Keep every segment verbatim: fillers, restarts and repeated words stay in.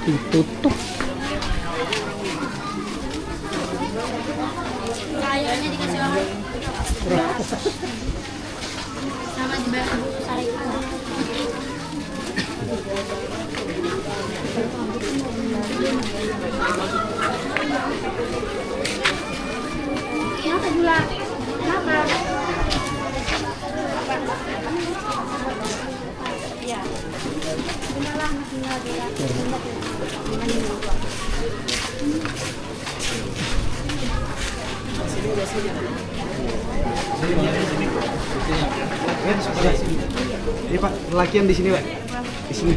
Ditutup. Sayurnya dikasih orang. Sama dibantu saring. Kenapa, Jula? Kenapa? Iya. Inilah, tinggal di Ini, Pak, lelakian di sini, Pak. Di sini.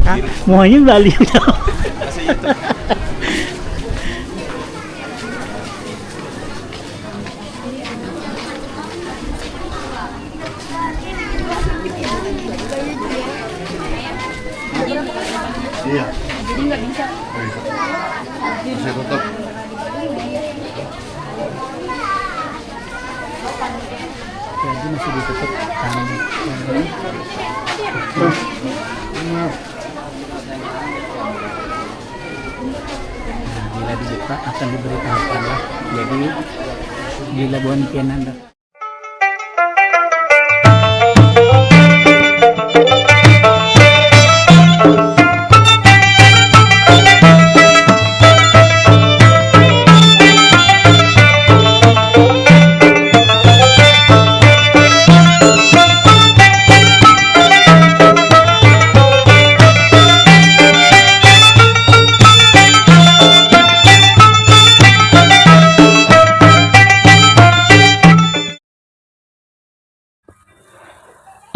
Hah? Muanya balik. Iya. Bisa tutup. Jadi masih ditutup kan. Nah, bila dibuka akan diberitahukan lah. Jadi bila buan pian handak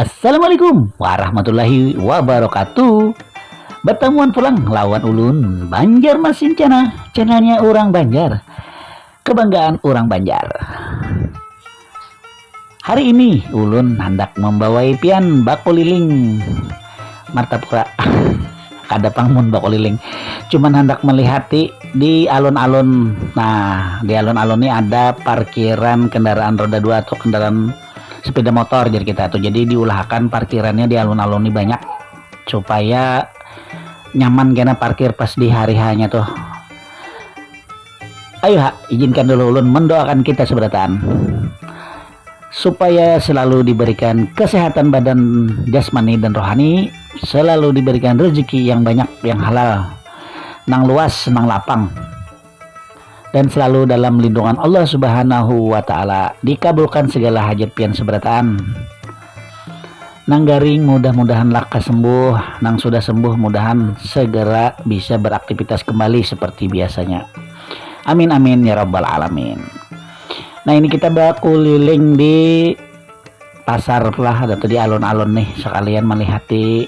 Assalamualaikum warahmatullahi wabarakatuh. Bertamuan pulang lawan ulun Banjar Masincana, channelnya orang Banjar. Kebanggaan orang Banjar. Hari ini ulun handak membawai pian bakuliling Martapura. Kada pang mun bakuliling, cuman handak melihati di alun-alun. Nah, di alun-alun ni ada parkiran kendaraan roda dua atau kendaraan sepeda motor, jar kita tuh. Jadi diulahakan parkirannya di alun-alun ni banyak supaya nyaman kena parkir pas di hari hanya tuh. Ayo ha, izinkan dulu ulun mendoakan kita seberataan supaya selalu diberikan kesehatan badan jasmani dan rohani, selalu diberikan rezeki yang banyak, yang halal, nang luas, nang lapang, dan selalu dalam lindungan Allah Subhanahu wa Ta'ala. Dikabulkan segala hajat pian seberataan. Nang garing mudah-mudahan laka sembuh, nang sudah sembuh mudahan segera bisa beraktivitas kembali seperti biasanya. Amin amin ya rabbal alamin. Nah, ini kita bakuliling di pasar lah atau di alun-alun nih, sekalian melihati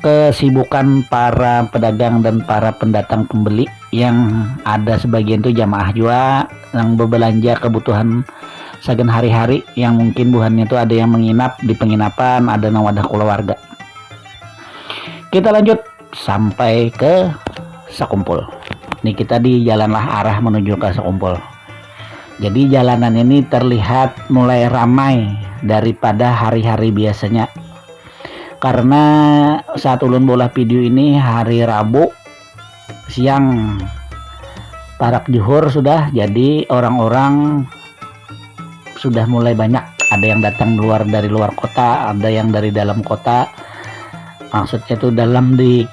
kesibukan para pedagang dan para pendatang pembeli yang ada sebagian tuh jamaah jua yang berbelanja kebutuhan sagan hari-hari yang mungkin buhannya tuh ada yang menginap di penginapan, ada nang wadah keluarga. Kita lanjut sampai ke Sakumpul. Ini kita di jalan lah arah menuju ke Sakumpul. Jadi jalanan ini terlihat mulai ramai daripada hari-hari biasanya. Karena saat ulun bola video ini hari Rabu siang, parak juhur sudah, jadi orang-orang sudah mulai banyak. Ada yang datang luar dari luar kota, ada yang dari dalam kota. Maksudnya tuh dalam di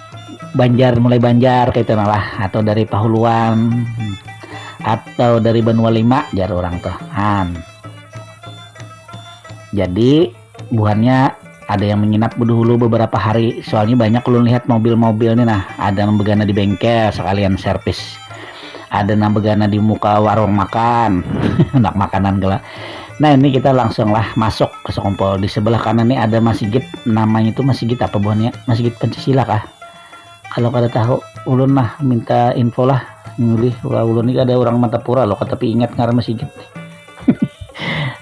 Banjar, mulai Banjar kayak itu lah, atau dari Pahuluan atau dari Banua Lima jar orang tuh. Han. Jadi buhannya ada yang menginap dahulu beberapa hari, soalnya banyak ulun lihat mobil-mobil nih. Nah, ada yang begana di bengkel sekalian servis, ada yang begana di muka warung makan, nak makanan kala. Nah, ini kita langsung lah masuk ke sekumpul. Di sebelah kanan ini ada masjid, namanya itu masjid apa buhannya? Masjid Pancasila kah? Kalau kada tahu, ulun lah minta info lah. Nyulih, wah, ulun ini ada orang Martapura loh, tapi ingat ngaran masjid.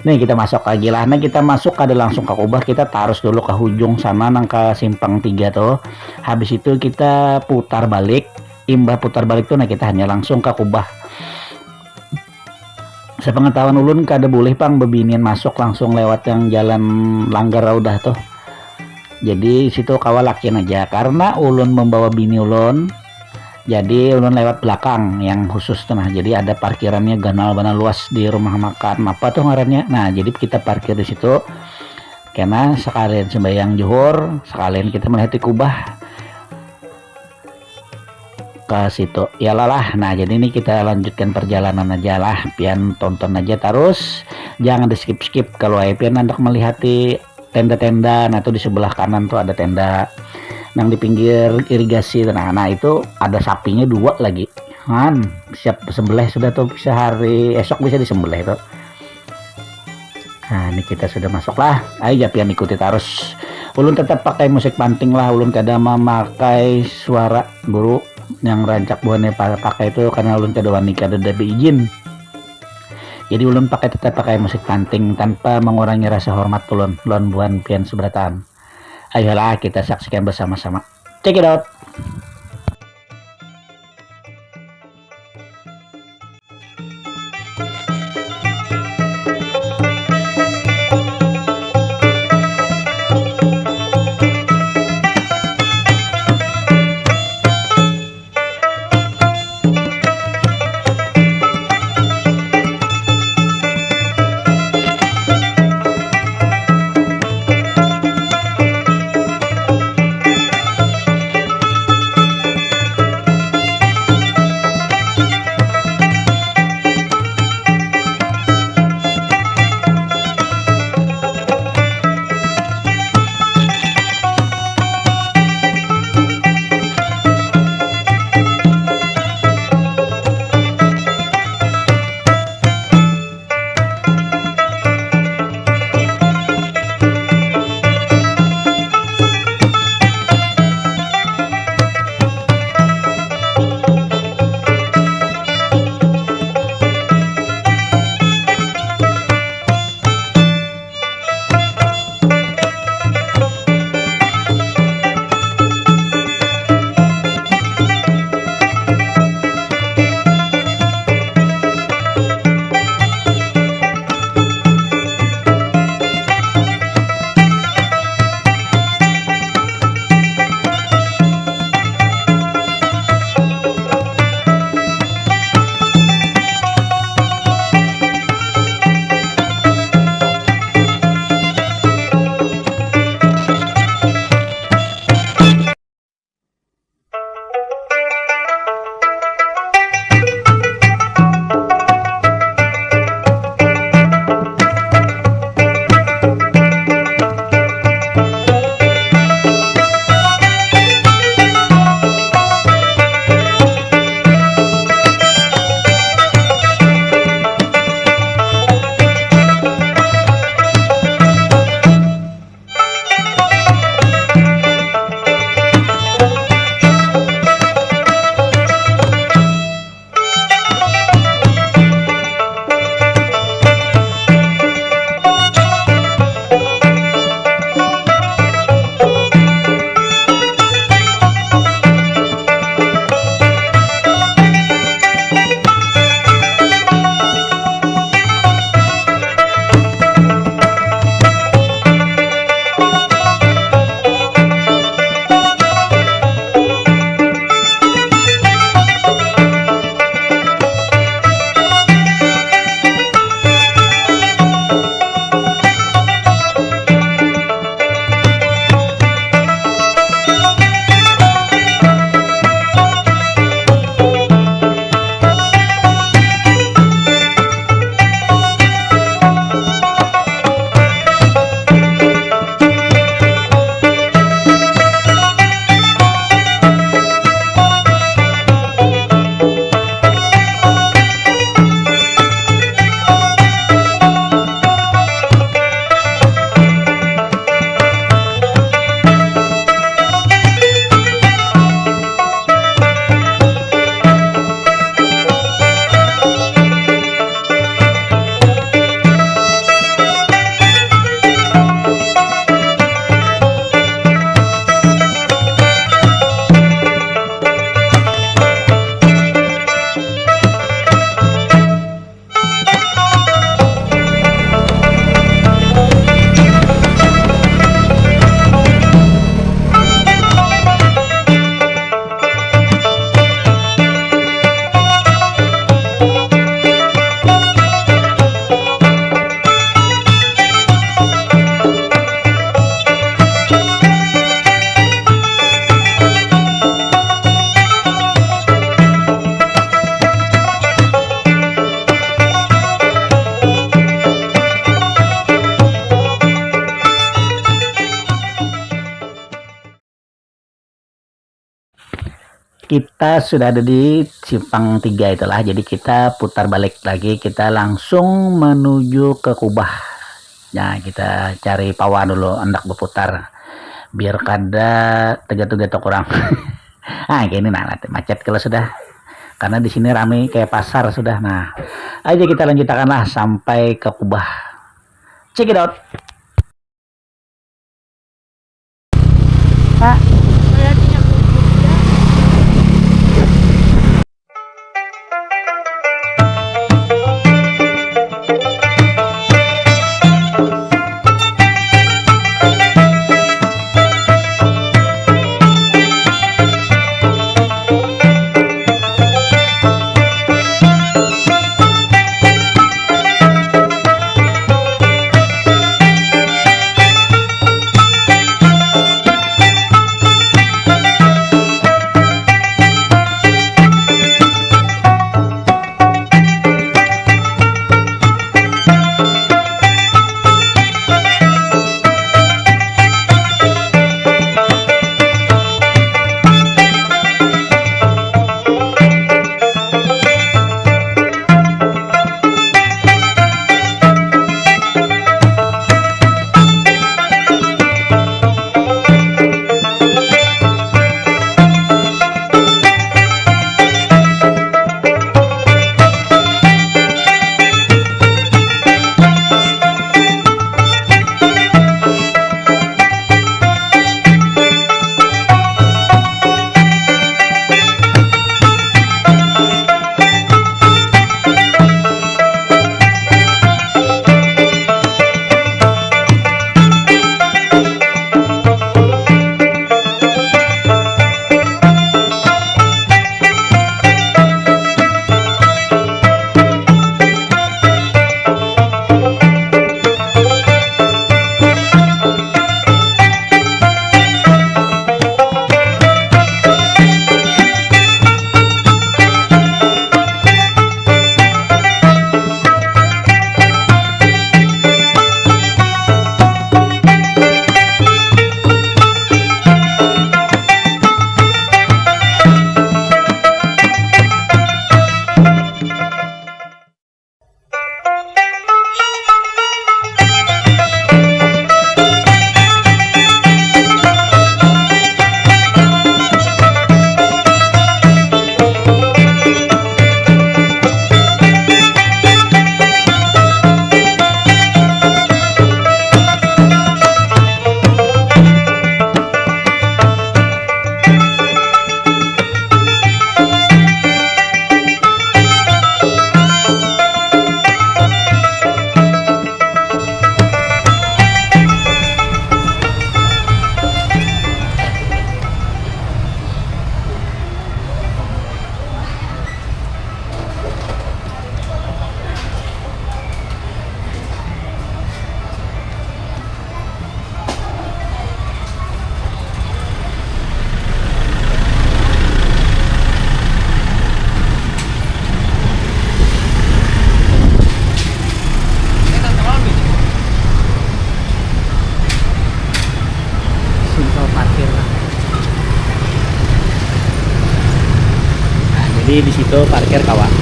Nih, kita masuk lagi lah. Nah, kita masuk kada langsung ke kubah, kita tarus dulu ke hujung sana nang ke simpang tiga tuh. Habis itu kita putar balik. Imbah putar balik tuh, nah, kita hanya langsung ke kubah. Sepengetahuan ulun kada boleh pang bebinian masuk langsung lewat yang jalan langgar raudah tuh. Jadi situ kawa lakin aja karena ulun membawa bini ulun. Jadi ulun lewat belakang yang khusus tuh, nah, jadi ada parkirannya ganal banget luas di rumah makan apa tuh ngarannya. Nah, jadi kita parkir di situ karena sekalian sembahyang juhur, sekalian kita melihat di kubah ke situ. Ya lah lah. Nah, jadi ini kita lanjutkan perjalanan aja lah. Pian tonton aja terus. Jangan di skip-skip. Kalau ai pian hendak melihati tenda-tenda, nah, tuh di sebelah kanan tuh ada tenda. Nang di pinggir irigasi, nah, nah, itu ada sapinya dua lagi. Han, siap sembelih sudah tuh, sehari esok bisa disembelih tuh. Nah, ini kita sudah masuk lah. Ayo, ja pian ikuti terus. Ulun tetap pakai musik panting lah. Ulun kada memakai suara guru yang rancak buhannya pa-, pakai itu karena ulun kada wani, kada ada beizin. Jadi ulun pakai, tetap pakai musik panting tanpa mengurangi rasa hormat ulun lawan buhan pian seberataan. Ayolah, kita saksikan bersama-sama. Check it out. Kita sudah ada di simpang tiga itulah, jadi kita putar balik lagi, kita langsung menuju ke Kubah. Nah, kita cari Pawa dulu, hendak berputar biar kada tegat-tegat orang. Ah, gini nah, nanti macet kalau sudah, karena di sini rame kayak pasar sudah. Nah, aja kita lanjutakanlah sampai ke Kubah. Check it out. Pak. Simpel parkir lah. Nah, jadi di situ parkir kawan.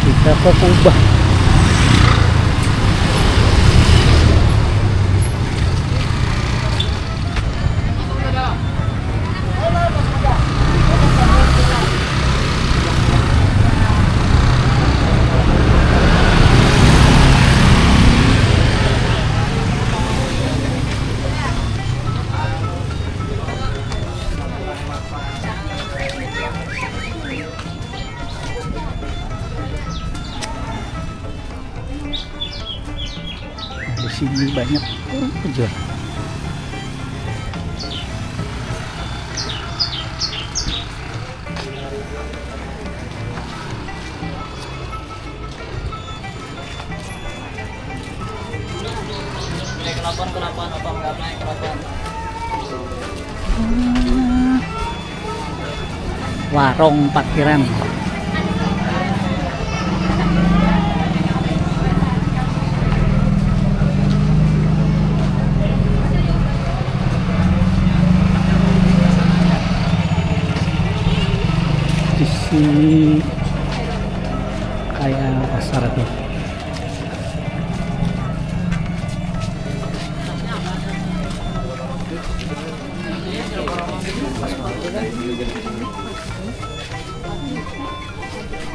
Kita ke Kubah. Di sini banyak orang penjual. Ini kenapa, kenapa, apa enggak naik, kenapa? Warung parkiran. Aya pasar tuh.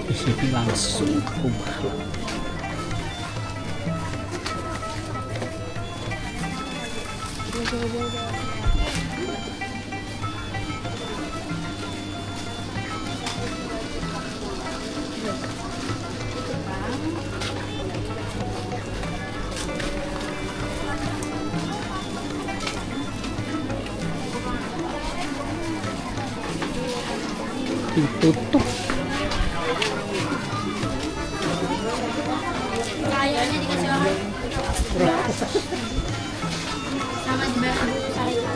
Di sini langsung kubah. Ditutup. Kayaknya dikasih orang. Sama dibayar dulu saya.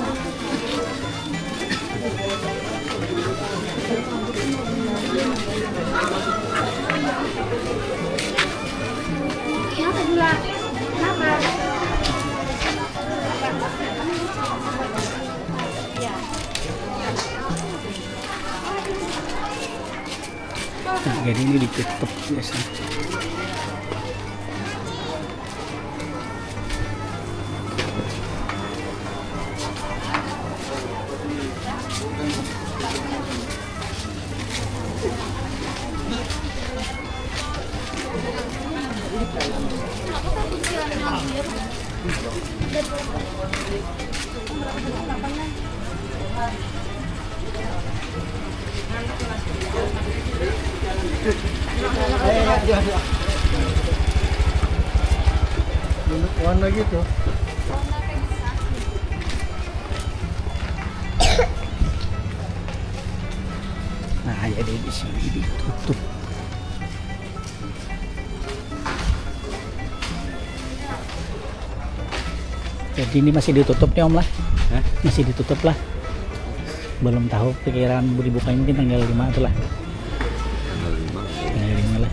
Yang kedua, kenapa? Nah, jadi ini ditutup biasanya. Warna gitu. Nah, jadi di sini ditutup. Jadi ini masih ditutup nih, Om, lah? Hah? Masih ditutup lah. Belum tahu, pikiran dibukanya mungkin tanggal lima tu lah. Tanggal lima. Tanggal lima lah.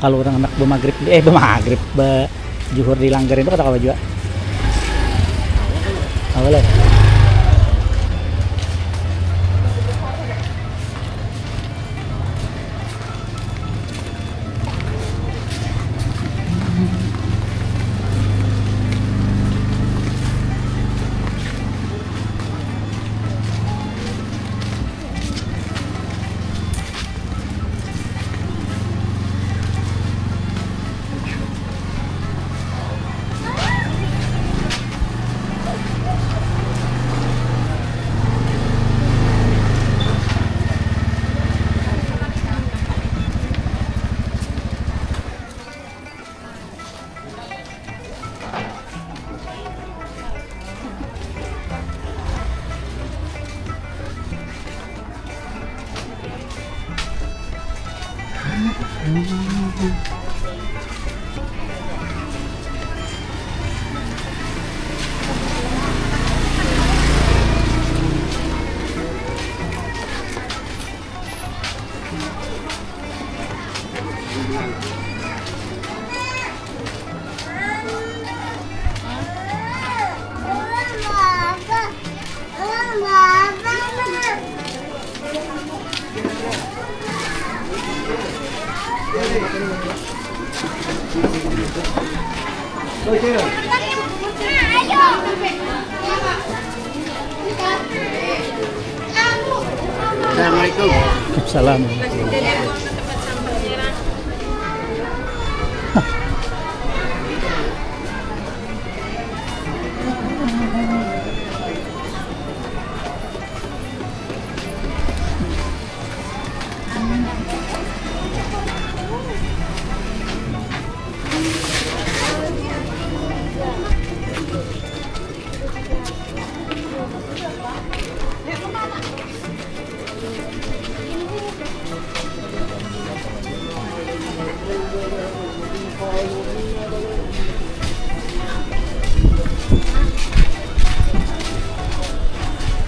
Kalau urang handak bamagrib, eh, bamagrib, bajuhur di langgar itu kada kawa jua. Kawa lah. Assalamualaikum. Waalaikumsalam.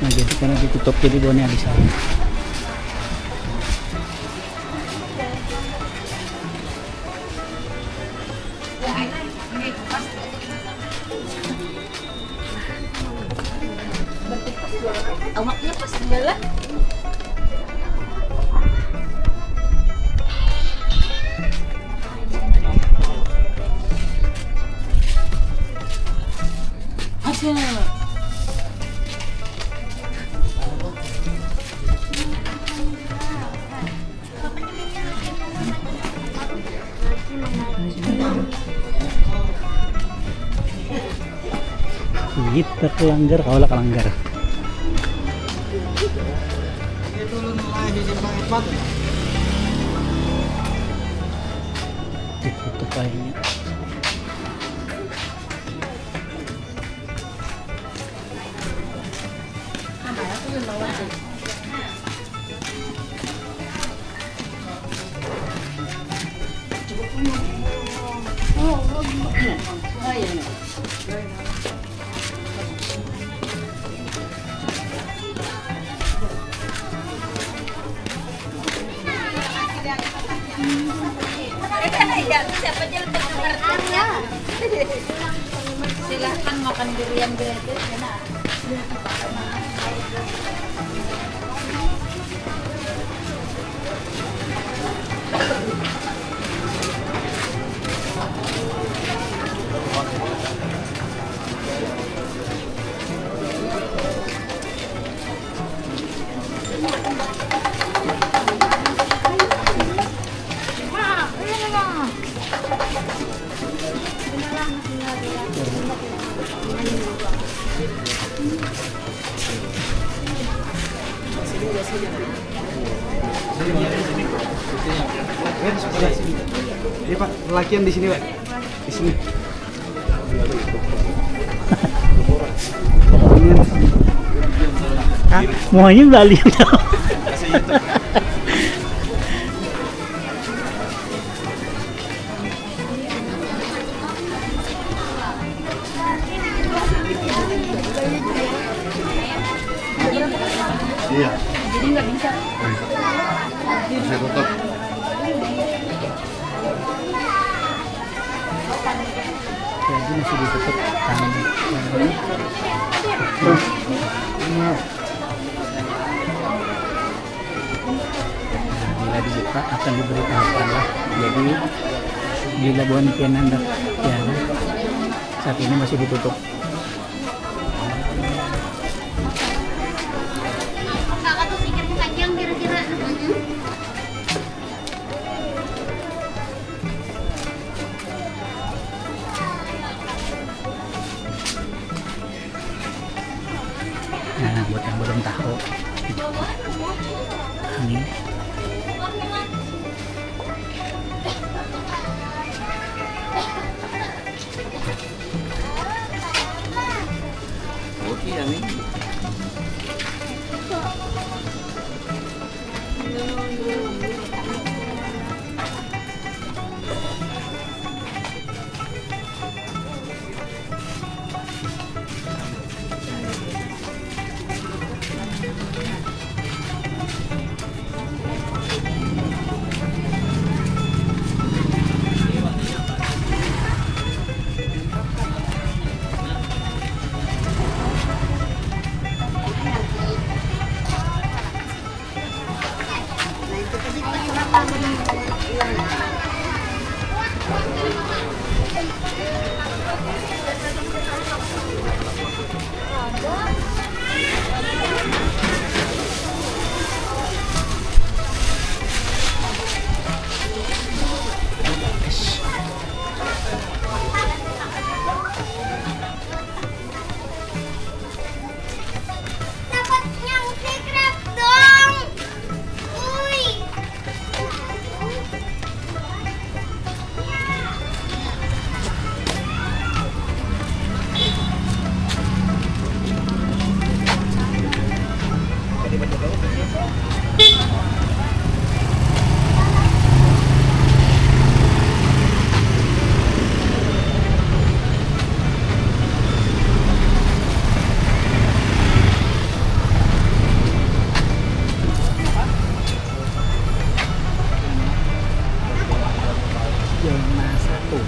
Nah, jadi karena ditutup, jadi buahnya habis. Awaknya pas sebelah. Kita kelanggar, kau lah kelanggar. Ditutup airnya. Silahkan makan durian gratis, enak. Iya, Pak, lelakian di sini, Pak. Di sini. Hah? Muanya balik. Iya. Jadi nggak bisa. Bisa tutup. Jadi masih ditutup tangan. Bila dibuka akan diberitahukan lah. Jadi bila buhan pian handak pian, saat ini masih ditutup. Kakak tuh pikir panjang kira-kira. Nah, buat yang belum tahu, ini. Oke, amin. Dapat nyangkrik dong. Ui. Jelma satu.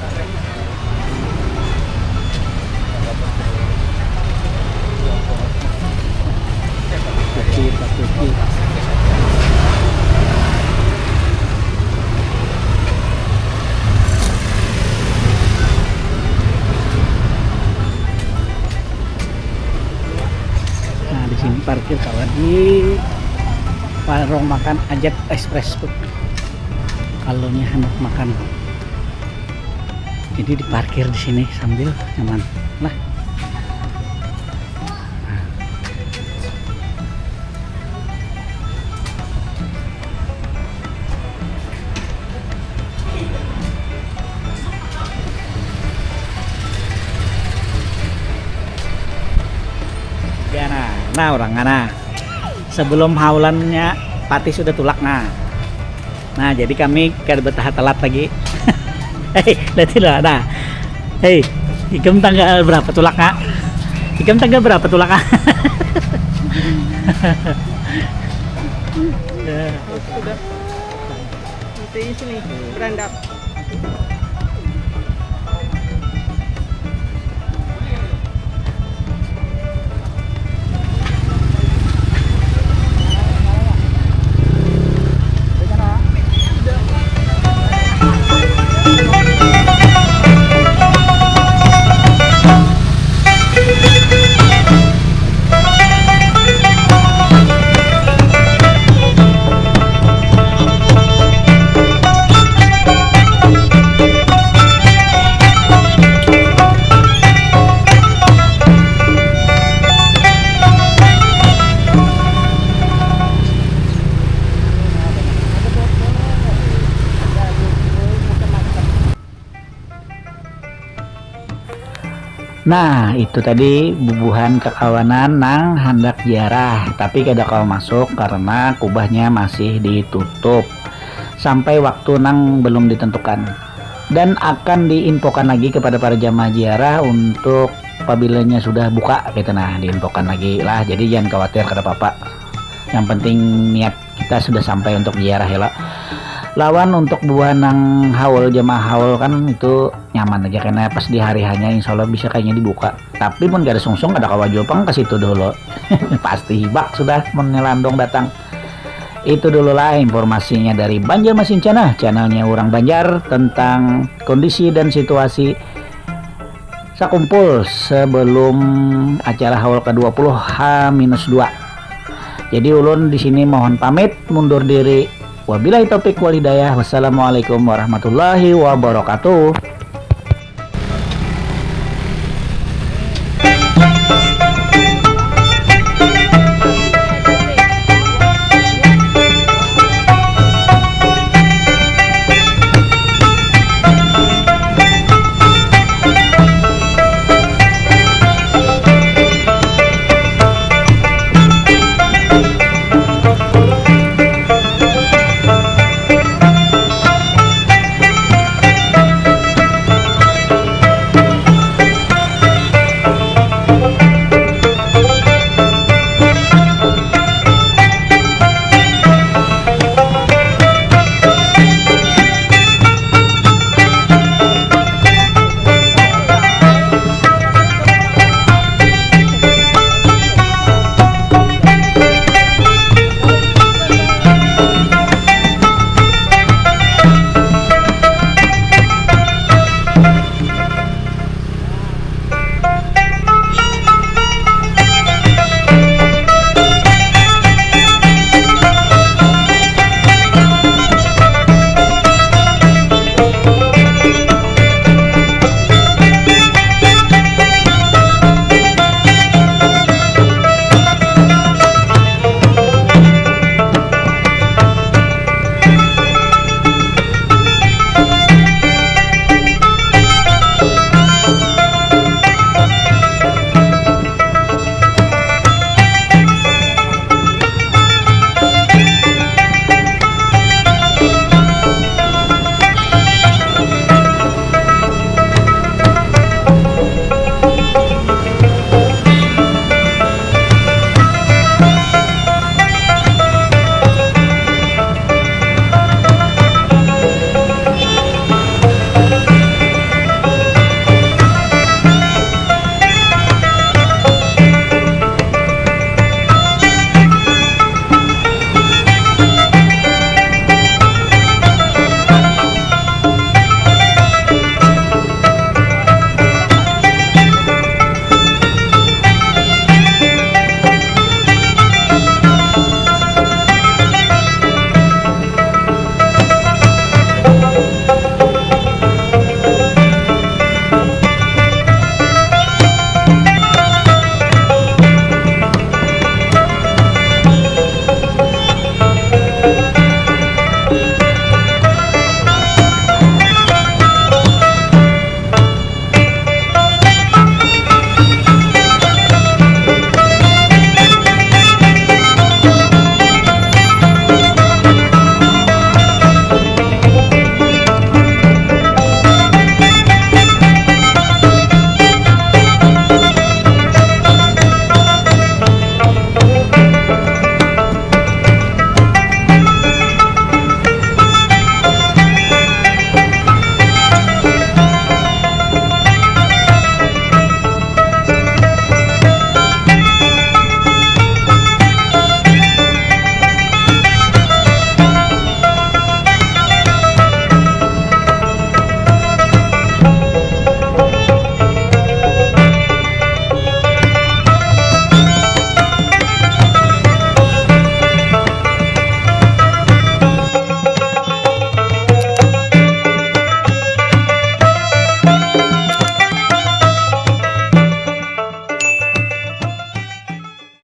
Oke, Pak Tuki. Di warung makan Ajat Express Food. Kalau nya hendak makan, jadi diparkir di sini sambil nyaman lah. Nah. Ya, nah, nah, orang ngana. Sebelum haulannya pati sudah tulak, nah. Nah, jadi kami kada betaha telat lagi. Hei, lihat sini lah, nah. Hei, ikam tanggal berapa tulak, Kak? Ikam tanggal berapa tulak, Kak? Ya. Sudah. Nanti sini berandap. Nah, itu tadi bubuhan kakawanan nang handak ziarah, tapi kada kawa masuk karena kubahnya masih ditutup sampai waktu nang belum ditentukan. Dan akan diinfokan lagi kepada para jamaah ziarah untuk pabilanya sudah buka gitu, nah, diinfokan lagi lah. Jadi jangan khawatir, kada apa-apa. Yang penting niat kita sudah sampai untuk ziarah ya lah. Lawan untuk buah nang haul, jamaah haul kan itu nyaman aja, karena pas di hari hanya insya Allah bisa kayaknya dibuka. Tapi pun kada sungsung, kada kawa jua pang ke situ dulu. Pasti hibak sudah mun nyelandong datang. Itu dululah informasinya dari Banjarmasin Channel, channelnya orang Banjar, tentang kondisi dan situasi sakumpul sebelum acara haul ke dua puluh H minus dua. Jadi ulun di sini mohon pamit, mundur diri. Wabillahi taufik wal hidayah. Wassalamualaikum warahmatullahi wabarakatuh.